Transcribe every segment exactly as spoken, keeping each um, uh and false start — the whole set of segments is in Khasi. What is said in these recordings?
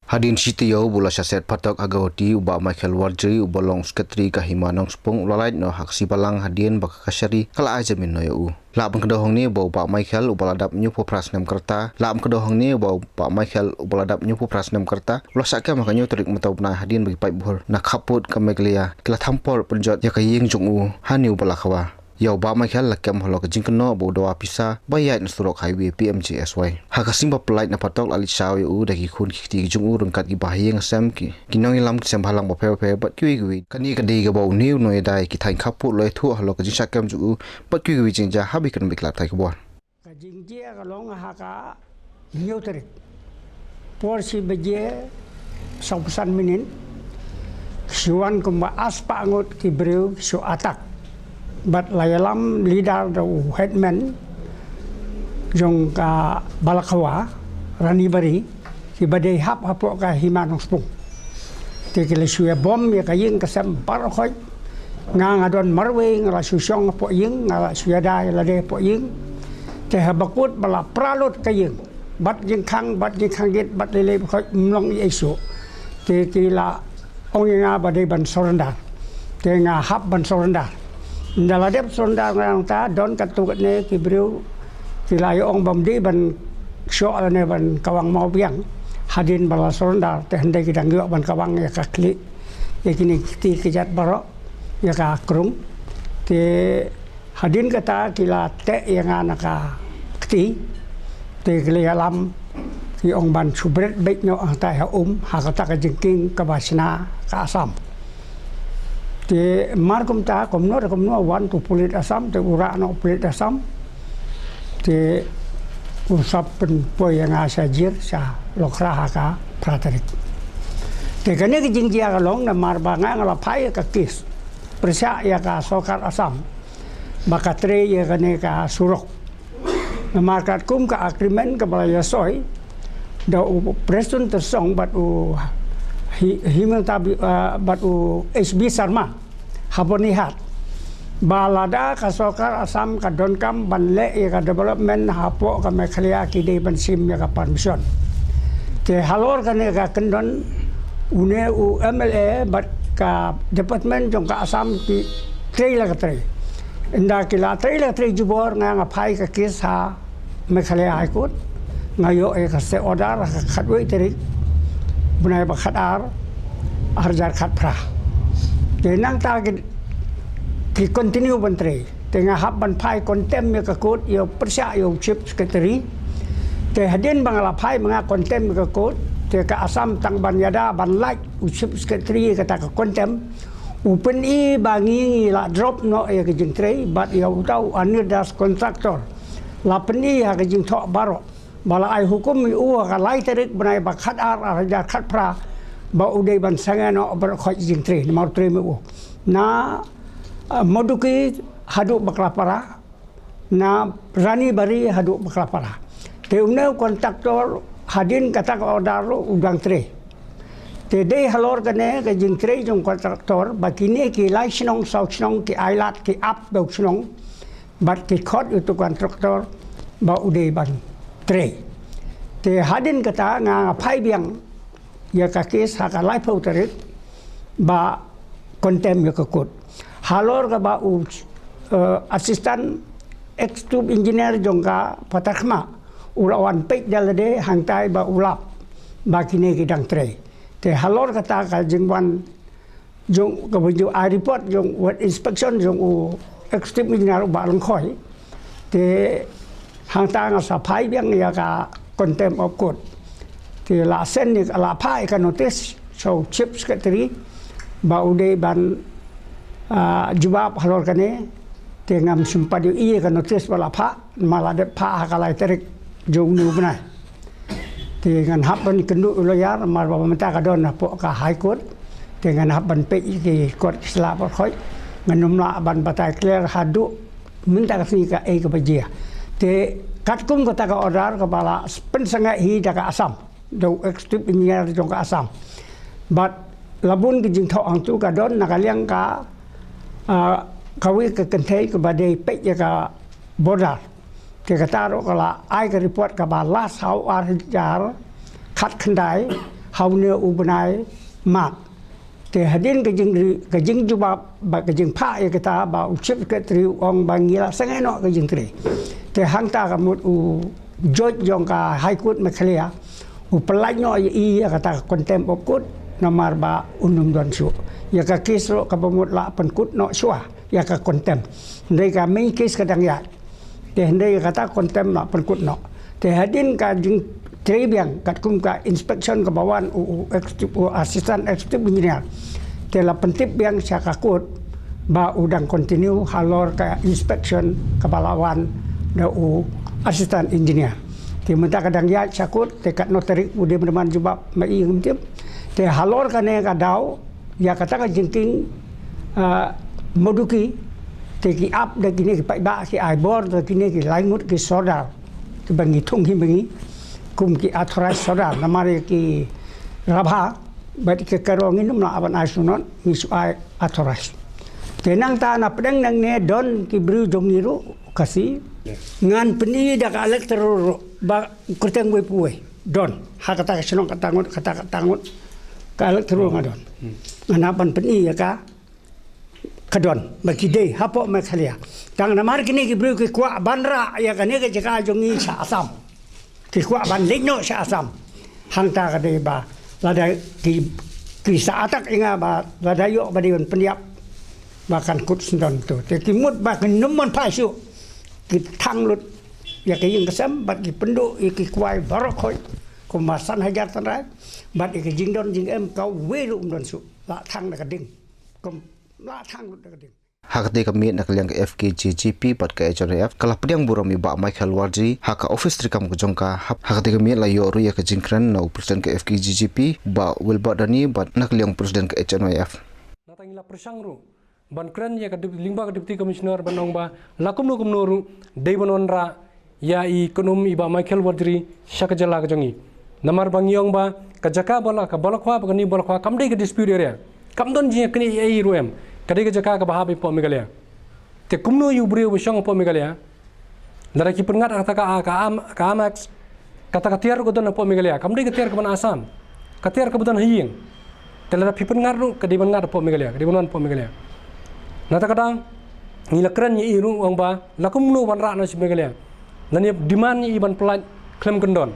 Hadien shi taïew ba u la shah set phatok ha Guwahati, u Bah Michael Warjri uba long Secretary ka Hima Nongspung u la lait noh ha ka Sngi Balang hadien ba ka Kashari ka la ai jamin noh ïa u. Lah ban kdew hangne ba u Bah Michael uba la dap hynñiewphew phra snem ka rta, lah ban kdew hangne ba u Bah Michael uba la dap hynñiewphew phra snem ka rta u la shah kem ha ka hynñiew tarik mynta u bnai hadien ba ki paidbah na khappud ka Meghalaya ki la thampor pynjot ïa ka ïing jong u ha New Balakhawa. Ïa u Bah Michael la kem halor ka jingkynnoh ba u dawa pisa ba ïaid na surok highway P M G S Y. Ha ka sngi ba pynlait na phatok la leit shaw ïa u da ki khun ki kti ki jong u ryngkat ki bahaïing hasem, ki, ki nongïalam ki seng bhalang bapher bapher bad kiwei kiwei. Kane ka dei kaba une u nongïada ïa ki thaiñ khappud u la ïathuh halor ka jingshah kem jong u bad kiwei kiwei jingjia. Haba ïa kane ka bit ki lad thai khubor. Ka jingjia ka long ha ka hynñiew tarik, por shi baje sawphew san minit, shu wan kumba arspah ngut ki briew shu attack. Bad la ïalam leader da u headman jong ka Balakhawa, Ranibari, kiba dei hap hapoh ka Hima Nongspung. Te ki la shu ïa bom ïa ka ïing ka sem baroh khoit. Nga, nga don marwei, nga la shu shong hapoh ïing, nga la shu ïada ïa lade hapoh ïing. Te haba kut ba la pra lut ka ïing, bad jingkhang, bad jingkhang gate, bad lei lei baroh khoit, ym long ei ei shuh. Te ki la ong ïa nga ba dei ban surrender. Te nga hap ban surrender. Ynda la dep surrender nga nangta, don katto katne ki briew ki la ïa ong bym dei ban shoh lane ban kawang mawbiang hadien ba la surrender. Te hynrei ki dang ïoh ban kawang ïa ka khlieh, ïa kine ki kti ki jait baroh, ïa ka krung. Te hadien kata ki la teh ïa nga na ka kti. Te ki la ïalam, ki ong ban shu bret beit noh hangta ha um, ha kata ka jingkieng kaba shna ka Assam. Te mar kumta, kumno re kumno, wan tu pulit Assam, te u rah noh pulit Assam. Te u sap pynpoi ïa nga sha Jir, sha Lokhra ha ka phra tarik. Te kane ka jingjia ka long namar ba nga, nga la phai ïa ka case pyrshah ïa ka sorkar Assam ba ka trei ïa kane ka surok. Namar katkum ka agreement kaba la ïasoi da u Prestone Tynsong bad u Hi-, Himanta Bi-, ah, bad u H B Sharma ha Byrnihat, ba lada ka sorkar Assam ka donkam ban leh ïa ka development hapoh ka Meghalaya, ki dei ban shim ïa ka permission. Te halor kane ka kyndon, une u M L A bad ka department jong ka Assam ki trei la ka trei. Ynda ki la trei la ka trei jubor, nga, nga phai ka case ha Meghalaya High Court, nga ïoh ïa ka stay order ha ka khatwei tarik bnai ba khatar, ar hajar khatphra. Te nangta ki, ki continue ban trei. Te nga hap ban phai contempt ïa ka court, ïa pyrshah ïa u Chief Secretary. Te hadien ba nga la phai ma nga contempt ïa ka court, te ka Assam tang ban ïada ban lait u Chief Secretary ïa kata ka contempt, u pyni ba ngi, ngi la drop noh ïa ka jingtrei, bad ïa uta u Anirdas contractor la pyni ha ka jingthoh baroh ba la ai hukum ïa u ha ka lai tarik bnai ba khatar, ar hajar khatphra, ba u dei ban sangeh noh baroh khoit jingtrei, namar u trei ma u. Na, ah, Maduki haduh Bakrapara, na Ranibari haduh Bakrapara. Te une u contractor hadien kata ka order ruh u dang trei. Te dei halor kane ka jingtrei jong u contractor ba kine ki lai shnong saw shnong ki ailad ki ap da u shnong, bad ki khot ïa utu u contractor ba u dei ban trei. Te hadien kata nga, nga phai biang ïa ka case ha ka laiphew tarik ba contempt ïa ka court. Halor kaba u, eh, assistant executive engineer jong ka Pathar Khmah u la wan peit da lade hangtai ba u lap ba kine ki dang trei. Te halor kata ka jingwan jong, kaba ju ai report jong wet inspection jong u executive engineer u Bah Lyngkhoi. Te hangta nga sa phai biang ïa ka contempt of court. Te la send ïa, la phah ïa ka notice sha u Chief Secretary ba u dei ban, ah, jubab halor kane. Te ngam shym pat ïohi ïa ka notice ba la phah, ma la dep phah ha ka lai tarik jong une u bnai. Te ngan hap ban kynduh u lawyer, namar ba mynta ka don hapoh ka High Court. Te ngan hap ban peit ïa ki kot ki sla baroh khoit. Ngan ym lah ban batai clear haduh mynta ka sngi kaei kaba jia. Te katkum kata ka order kaba la pynsangeh hi da ka Assam, da u executive engineer jong ka Assam. Bad la bun ki jingthoh hangtu, ka don na ka liang ka, ah, kawei ka kynthei kaba dei peit ïa ka border. Te kata ruh ka la ai ka report kaba last ha u ar hajar khatkhyndai, ha une u bnai March. Te hadien ka jingri, ka jingjubab bad ka jingphah ïa kata ba u Chief Secretary u ong ba ngi la sangeh noh ka jingtrei. Te hangta ka mut u judge jong ka High Court Meghalaya u pyllait noh ïa i ïa kata ka contempt of court, namar ba un ym don shuh. Ïa ka case ruh kaba mut la pynkut noh shuwa ïa ka contempt. Hynrei ka main case ka dang ïaid. Te hynrei kata contempt la pynkut noh. Te hadien ka jingtrei biang katkum ka inspection kaba wan u, u executive, u assistant executive engineer. Te la pyntip biang sha ka court ba u dang continue halor ka inspection kaba la wan da u assistant engineer. Te mynta ka dang ïaid sha court, te katno tarik u dei ban jubab ma i ngim tip. Te halor kane ka daw ïa kata ka jingkieng, ah, Maduki, te ki ap da kine ki paidbah ki ai bor da kine ki laingut ki sordar kiba ngi thung hi ma ngi kum ki authorized sordar, namar ïa ki Rabha bad ki Garo ngin ym lah ban ai shuh noh, ngi shu ai authorized. Te nangta na pdeng nangne don ki briew jong ngi ruh Khasi, ngan pyni da ka electoral roll ba kyrteng wei pa wei don ha kata ka shnong kata ngut, kata kata ngut, ka electoral nga don. Nga hap ban pyni ïa ka, ka don ba ki dei hapoh Meghalaya. Tang namar kine ki briew ki kwah ban rah ïa kane ka jaka jong ngi sha Assam, ki kwah ban leit noh sha Assam. Hangta ka dei ba lada ki, ki sa attack ïa nga ba lada ïoh ba dei ban pynïap ba kan kut sngewdon tu. Te ki mut ba kin ym mon phai shuh, ki thang lut ïa ka ïing ka sem bad ki pynduh ïa ki kwai baroh khoit kumba san hajar tynrai, bad ïa ka jingdon jingem kawei ruh ym don shuh. La thang da ka ding, kum la thang lut da ka ding. Ha katei ka miet na ka liang ka F K J G P bad ka H N I F ka la pdiang burom ïa i Bah Michael Warjri ha ka office treikam ka jong ka. Ha katei ka miet la ïoh ruh ïa ka jingkren na u President ka F K J G P Bah Wilbert Dani bad na ka liang u President ka H N I F. Nangta ngi la pyrshang ruh ban kren ïa ka dep-, lyngba ka Deputy Commissioner ban ong ba la kumno kumno ruh dei ban wanrah ïa i kynum i Bah Michael Warjri sha ka jylla ka jong ngi. Namar ba ngi ong ba ka jaka ba la, ka Balakhwa bad kane Balakhwa kam dei ka dispute area. Kam don jingïaknieh ei ei ruh em. Ka dei ka jaka kaba hap hapoh Meghalaya. Te kumno ïa u briew ba shong hapoh Meghalaya, lada ki pynngat kata ka, ka Am-, ka Amex, kata ka tiar ruh ka don hapoh Meghalaya, kam dei ka tiar kaba na Assam. Ka tiar kaba don ha ïing. Te lada phi pynngat ruh ka dei ban ngat hapoh Meghalaya, ka dei ban wan hapoh Meghalaya. Nangta ka dang ngi la kren ïa i ruh ong ba la kumno ban rah noh sha Meghalaya. Lane demand ïa i ban pyllait khlem kyndon.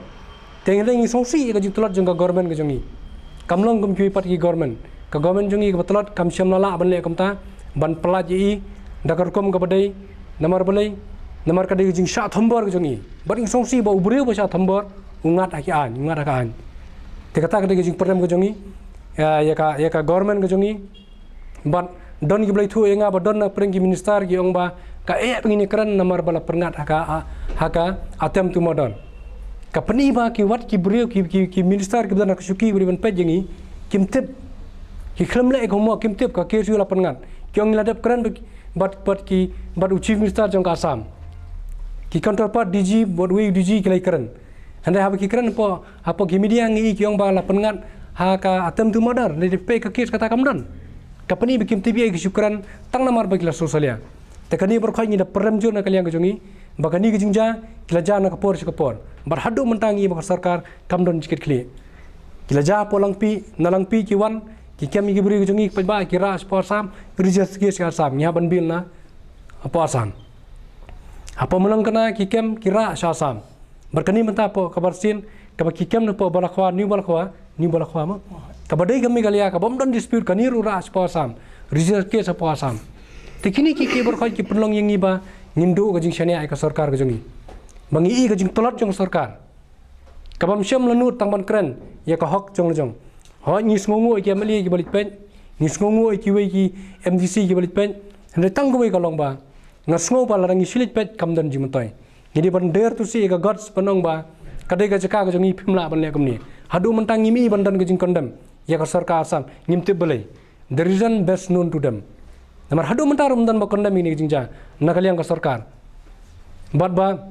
Te ngi, ngi sngewsih ïa ka jingtlot jong ka government ka jong ngi. Kam long kum kiwei pat ki government. Ka government jong ngi kaba tlot kam shym la lah ban leh kumta, ban pyllait ïa i da ka rukom kaba dei. Namar balei? Namar ka dei ka jingshah thombor ka jong ngi. Bad ngi sngewsih ba u briew ba shah thombor u ngat ha ki aiñ, u ngat ha ka aiñ. Te kata ka dei ka jingpyrem ka jong ngi ïa, ïa ka, ïa ka government ka jong ngi. Bad don kiba la ïathuh ïa nga ba don na pdeng ki minister ki ong ba ka eh ba ngin ïakren namar ba la pynngat ha ka, ha, ha ka attempt to murder. Ka pyni ba ki wat ki briew ki, ki, ki minister kiba don ha ka shuki ba dei ban peit ïa ngi kim tip. Ki khlem leh ïa ka homework, kim tip ka K S U la pynngat. Ki ong ngi la dep kren bad, bad, bad ki, bad u Chief Minister jong ka Assam. Ki counterpart D G bad uwei u D G ki la ïakren. Hynrei haba ki kren hapoh, hapoh ki media ngi i ki ong ba la pynngat ha ka attempt to murder, hynrei peit ka case kata kam don. Ka pyni ba kim tip ei ei, ki shu kren tang namar ba ki la sngewsalia. Te kane baroh khoit ngi da pyrem jur na ka liang ka jong ngi ba kane ka jingjia ki la jia na ka por sha ka por. Bad haduh mynta ngi ba ka sorkar kam don jingkitkhlieh. Ki la jia hapoh Langpih, na Langpih ki wan, ki kem ïa ki briew ka jong ngi, ki paidbah, ki rah shapoh Assam, register case sha Assam, ngi hap ban bail na hapoh Assam. Hapoh Mawlangkna ki kem ki rah sha Assam. Bad kane mynta hapoh kaba shisien kaba ki kem na hapoh Balakhwa, New Balakhwa, New Balakhwa mo. Kaba dei ka Meghalaya, kaba ym don dispute, kane ruh rah shapoh Assam. Register case shapoh Assam. Te kine ki, ki baroh khoit ki pynlong ïa ngi ba ngin duh ka jingshaniah ïa ka sorkar ka jong ngi. Ba ngi i ka jingtlot jong ka sorkar. Kaba ym shym la nud tang ban kren ïa ka hok jong la jong. Hooid ngi sngewnguh ïa ki M L A kiba leit peit. Ngi sngewnguh ïa kiwei ki M D C kiba leit peit. Hynrei tang kawei ka long ba nga sngew ba lada ngi shu leit peit kam don jingmyntoi. Ngi dei ban dare to say ïa ka guts ban ong ba ka dei ka jaka ka jong ngi, phim lah ban leh kumne. Haduh mynta ngim i ban don ka jingkondem ïa ka sorkar Assam, ngim tip balei. The reason best known to them. Namar haduh mynta ruh ym don ba kondem ïa kine ki jingjia na ka liang ka sorkar. Bad ba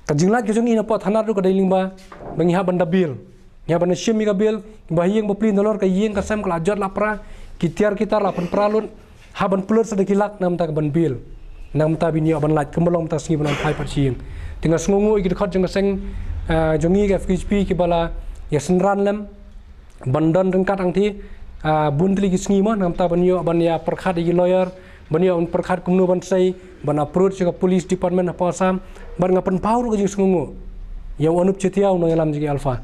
ka jinglait ka jong ngi na pdeng thana ruh ka dei lyngba ba ngi hap ban da bail. Ngi hap ban da shim ïa ka bail, ba ha ïing bapli nalor ka ïing ka sem ka la jot la pra, ki tiar ki tar la pynpra lut, hap ban pynlut sa da ki lak na ka bynta ka ban bail. Na ka bynta ba ngin ïoh ban lait, kam long mynta ka sngi ban wan phai pat sha ïing. Te nga sngewnguh ïa ki dkhot jong ka seng, eh, jong ngi ka F K J P kiba la ïa synran lem, ban don ryngkat hangtei, ah, bun tylli ki sngi mo, namar ban ïoh ban ïa pyrkhat ïa ki lawyer, ban ïoh ban pyrkhat kumno ban sei, ban approach ïa ka police department hapoh Assam, bad nga pynpaw ruh ka jingsngewnguh ïa u Anup Chatiya u nongïalam jong ki Alpha.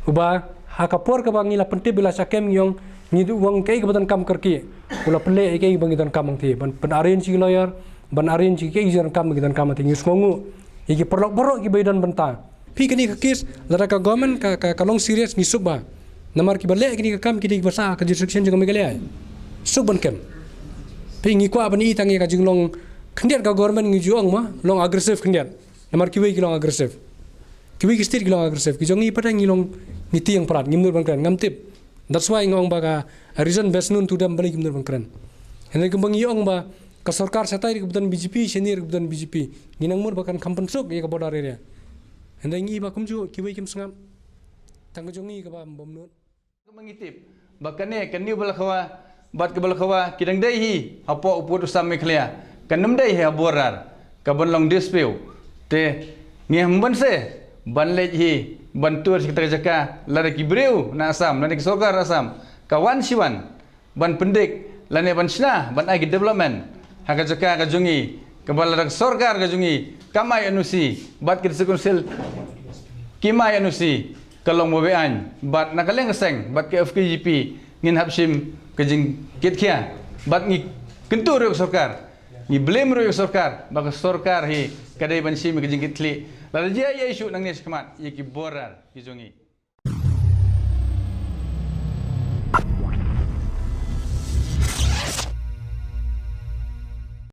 Uba ha ka por kaba ngi la pyntip ba la shah kem ngi ong, ngi duh ong kaei kaba donkam kyrkieh, u la pynleh ïa kaei kaba ngi donkam hangtei, ban pyn-arrange ïa ki lawyer, ban arrange ïa kaei kaba donkam, ba ngi donkam hangtei. Ngi sngewnguh ïa ki paralok baroh kiba ïadon bynta. Phi, kane ka case, lada ka government ka, ka, ka long serious, ngi suk ba. Namar kiba leh kane ka kam ki dei kiba sah ka jurisdiction jong ka Meghalaya. Suk ban kem. Phi, ngi kwah ban i tang ïa ka jinglong khyndiat ka government, ngi ju ong ma long aggressive khyndiat. Namar kiwei ki long aggressive. Kiwei ki state ki long aggressive. Ki jong ngi pat ngi long, ngi tieng palat, ngim nud ban kren, ngam tip. That's why nga ong ba ka reason best known to them, balei kim nud ban kren. Hynrei kumba ngi ong ba ka sorkar shatai ruh ka ba don B J P, shane ruh ka ba don B J P, ngi nang mut ba kan kham pynsuk ïa ka border area. Hynrei ngi ba kumjuh kiwei kim sngap. Tang ka jong ngi kaba ym bym nud. Kumba ngi tip ba kane ka New Balakhawa bad ka Balakhawa ki dang dei hi hapoh u pud u sam Meghalaya. Kan ym dei hi ha border ka ban long dispute. Te ngi hap ban se ban leit hi ban tur sha kata ka jaka, lada ki briew na Assam, lada ki sorkar Assam ka wan shi wan ban pyndik lane ban shna ban ai ki development ha ka jaka ka jong ngi, kaba lada ka sorkar ka jong ngi kam ai N O C bad ki District Council kim ai N O C, ka long ba beaiñ. Bad na ka liang ka seng bad ka F K J P ngin hap shim ka jingkitkhia. Bad ngi kyntu ruh ïa ka sorkar, ngi blame ruh ïa ka sorkar ba ka sorkar hi ka dei ban shim ka jingkitkhlieh. Lada jia ïa issue nangne shakhmat ïa ki border ki jong ngi.